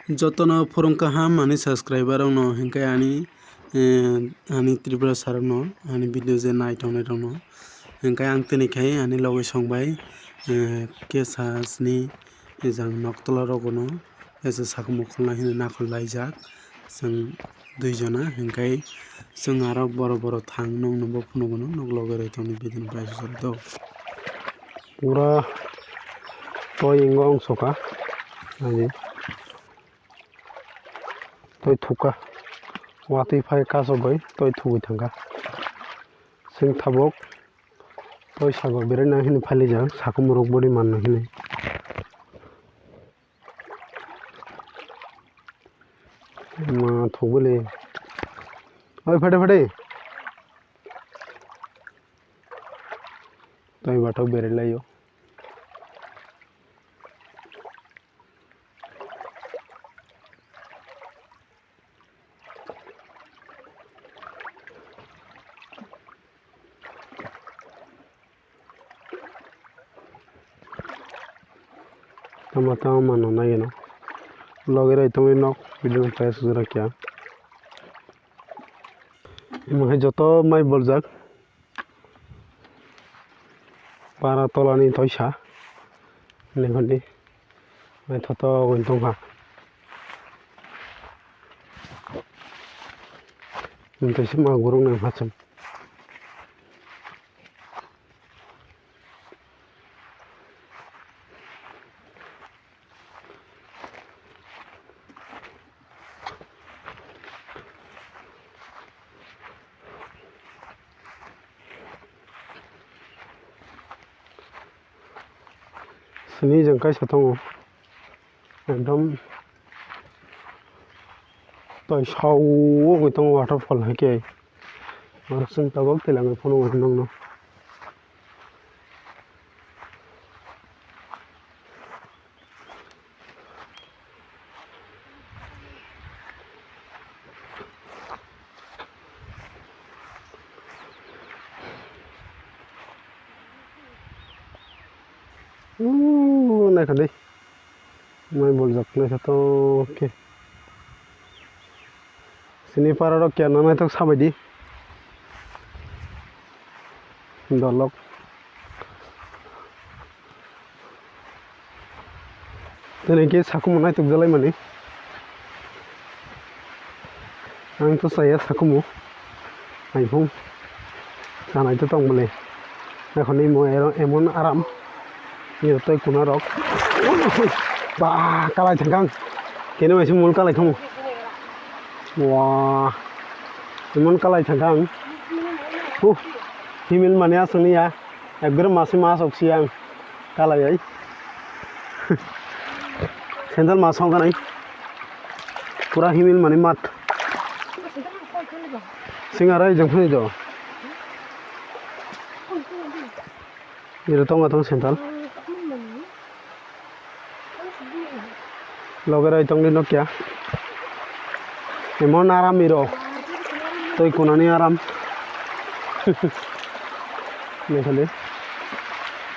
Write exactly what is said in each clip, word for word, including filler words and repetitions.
Jotono phurung kaham ani subscriber rokno, hinkhe ani, eh, ani Tripura sir rokno, ani video je nai tongnai rokno. Hinkhe ang tini khai ani loge song bai, eh, kesa sni ejang noktola rogono, esa sakhumukholna hino nakhol laijak. Chwng dui jona, hinkhe chwng aro boro boro thang nokno bo phunugo no, nok loge roi tongni video no pai sori do. Pura toi ingo wng soka. Naidi. Toi thukha. Watwi phai kaso bai toi thugwi thangkha. Sing thabok toi sago berai nang hini phailijak sakhumorok body manna hini. Ma thukbole. Oi phade phade. Toi bathok berai laio. Tama tama mano nai gano. Loge roi tongwi nok video no try sujura kya. Imo hai joto mai boljak. Para tolani toisa. Nihoni. Naithotok wng tongkha. Tei se ma gurung nang hacham. Sini jang kaisa tongo. Ekdom toi sao wngwi tongo waterfall hai khe. Aro chwng tabuk twilangwi phunukgo nokno. Uuh, naikha de. Mai boljak naithotok khe. Sini para rok kya nang naithok sabaidi. Dolok. Tini khe sakumu naitok jalai mani. Ang to chaya sakumu. Aifung. Chanai to tong bole. Ekhon ni mo ero emon aram. Ni tei kuna rok. Ba kalai thangkang. Kene mai mul kalai khamu. Wah. Emon kalai thangkang. Uh. Himil mani aswng ni ya. Ekbaram masi mas ok siyang. Kalai ai. Sandal mas hong kanai. Pura himil mani mat. Singarai jong phai do. Iro tongo tong sandal. Loge roi tongdi nokya. Emon aram iro. Toi kunani aram. Naikha de.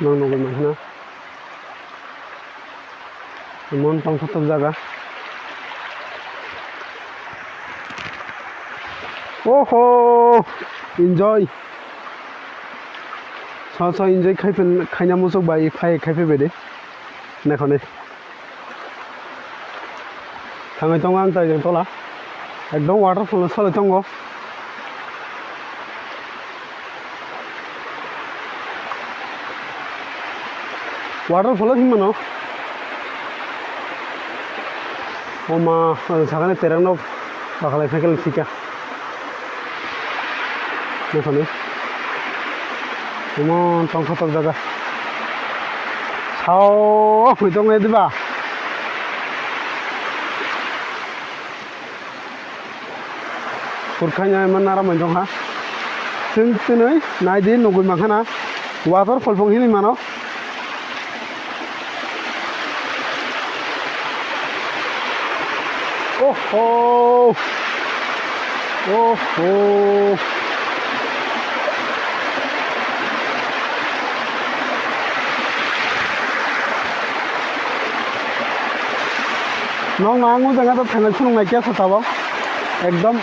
Nang nugwi mankha na. Emon tongthoktok jaga. Oho! Enjoy. Sa sa enjoy khai phin, khaina muchuk bai phai khai phai bai de. Naikha de. Thangwi tongo ang tai tola. Ekdom waterfall no salai tongo. Waterfall o himano. O ma, ang sakani terang no bakalai phaikhe sika. Naikha de. Emon tongthoktok jaga. Sao, hoi tong diba. Purkhaina emon naram tong ha. Chwng twnwi naidi nugwi mankha na. Waterfall phung hinwi mano. Oho! Oho! Nokno ang o jaga ta thangnai phunuknai kesa tabok. Ekdom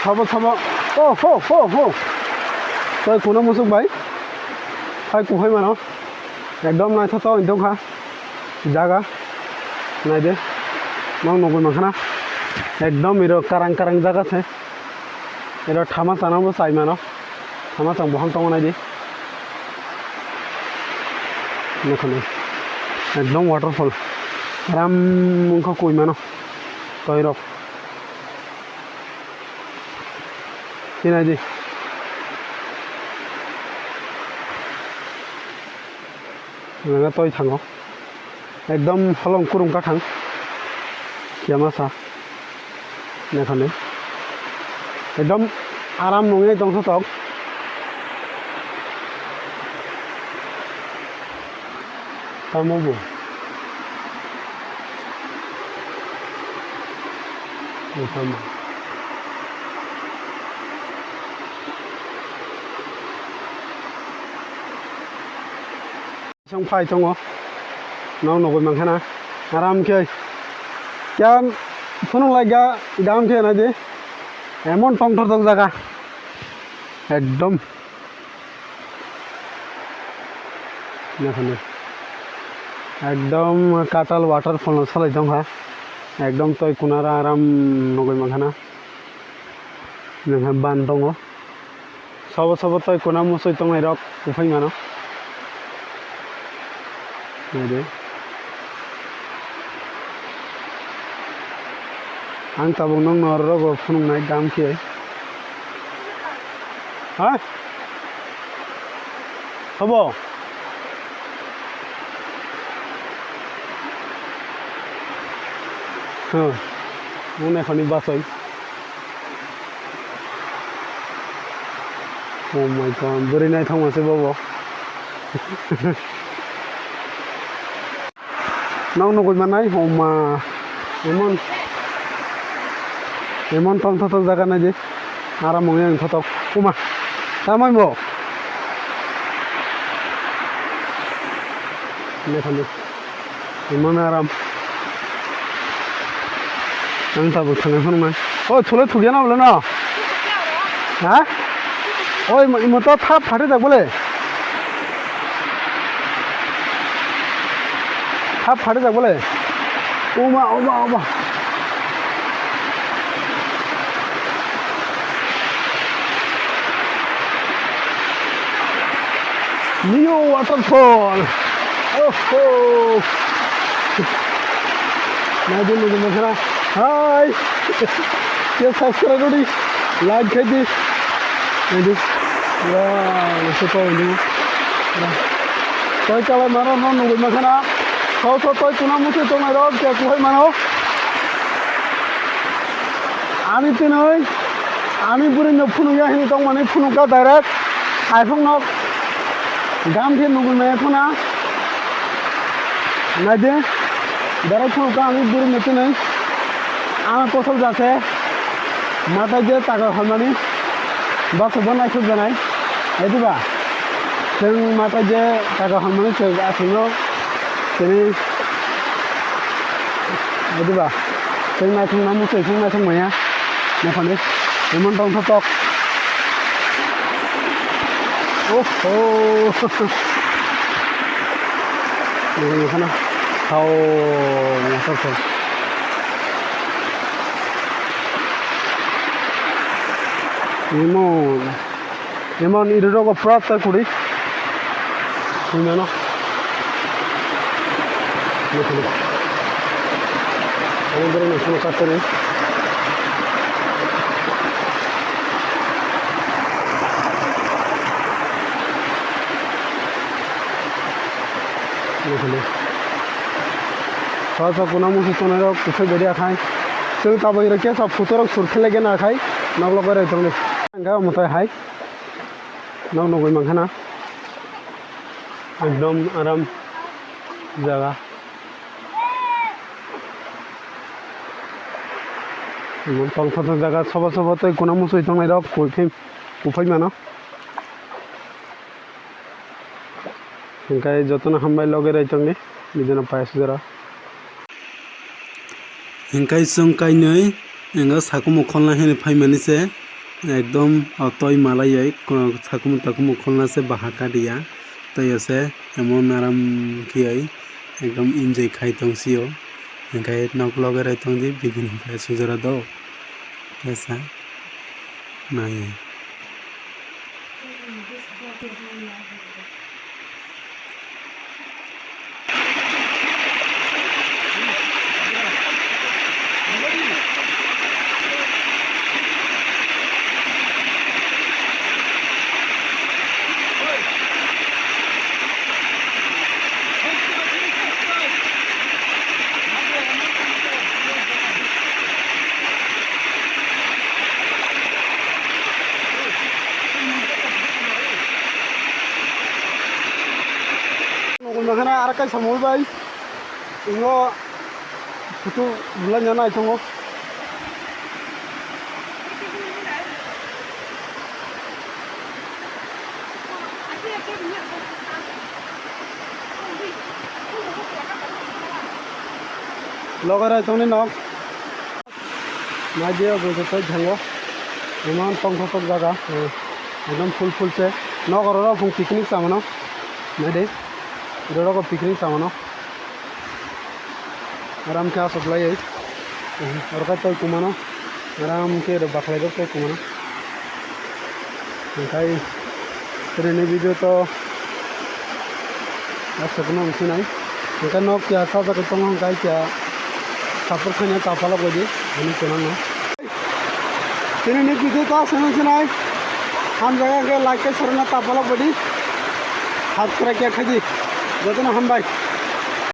sabo sabo. Oh, ho, ho, ho. Toi kuno musuk bai. Hai kuhai mano. Ekdom naithotok wng tongkha jaga. Naide. Nok nugwi mankha na. Ekdom iro karang karang jaga se. Iro thama chana bo chai mano. Thama chang bohang tongo naidi. Nokha nai. Ekdom waterfall. Aram wngkha koi mano. Toirok. Hinai di. Nang toi thango. Ekdom holong kurung kathang. Kiyama sa. Naikha nai. Ekdom aram nungwi tongthotok. Tamo bo. Bo tamo. Song phai tongo. Nok nugwi mankha na. Aram khe. Kya phunuk lai ga dam khe nai di. Emon tongthor tong jaga. Ekdom. Nakhani. Ekdom katal waterfall no salai tongkha. Ekdom toi kunara aram nugwi mankha na. Nokha ban tongo. Sabo sabo toi kuna musui tongnai rok kuphai mano. Naidi. Ang tabuk nokno oro rogo phunuknai dam khe. Ha? Sabo? Huh. Mone khani basai. Oh my God, bwrwi naithok mase bobo. Nok nugwi mannai, oh ma, emon, emon tongthotok jaga naidi, aram wngyang thotok, uma, tamai bo. Lekhani. Imano aram. Ang tabuk thangwi phunuknai. Oi, chole thukya na bole no? Ha? Oi, imo, imo to thap phate jak bole. Thap phate jak bole. Oma, oma, oma. New waterfall. Oho. Naidi, naidi, naidi. Hi. Khe subscribe rwdi. Like khaidi. Naidi. Wow, super naidi. Toi chala maro no nugwi mankha na. Thok thok toi tuna musi tongnai rok khe kuhai mano. Ani tinoi, ani bwrwi no phunukya hini tongmani phunukha direct. Haiphung no gam khe nugwi maya khuna. Naidi, direct phunukha ani bwrwi no tinoi. Ang kosol jase, mata je taka hormani, basa bo naisuk janai. Ediba, chwng mata je taka hormani chwng aswkno tini, ediba, chwng naithok na muchung chwng naithok maya, naphani, emon tong thok. Oho. Nini khana, thao, thao, thao. Nimo. Emon iri rogo pura tai kuri. Himano. Nukuni. Ani bwrwi ni phone kattoni. Nukuni. Sa sa kuna musi tonai rok kuthai bedi akhai. Chwng tabuk iro kesa photo rok sur khe lege na khai. Noklo berai tongni. Ang ga mutai hai. Nok nugwi mankha na. Ekdom aram jaga. Tongthok jaga sobo sobo tei kuna muchwi tongnai rok kuphai, kuphai mano. Hingkai jotono hambai loge rai tongdi, bidino payas jora. Hinkhai chwng kainwi wngkha sakumo kholna hinwi phaimani se, ekdom o toi malaiwi ko-, sakumo takumo kholna se baha kadiya. Toiya se emon aram khe ekdom enjoy khai tong sio. Hinkhai nok loge rai tongdi bigini hinkhe sujara do. Tesa nai. Nokol makhana aro kaisa mol bai. Ingo photo bulai nana itongo. Logarai tongni nok. Naidi o gojotoi thango. Iman tongthokthok jaga. Eh, ekdom phul phul se. Nok oro rok phung picnic chamano. Naidi. Oro rok picnic chamano. Aram khe asok laiwi. Oro khe toi kumano. Aram khe rw bakhlai rok toi kumano. Hinkhai tini ni video to aswk no wngsinai. Hinkhai nok kya sajagwi tongo hinkhai kya support khaina ta phalok baidi hinwi kwlangno. Tini ni video to aswk no wngsinai. Hamjaga khe like khe share no ta phalok baidi. Subscribe khe khaidi. Jotono hambai.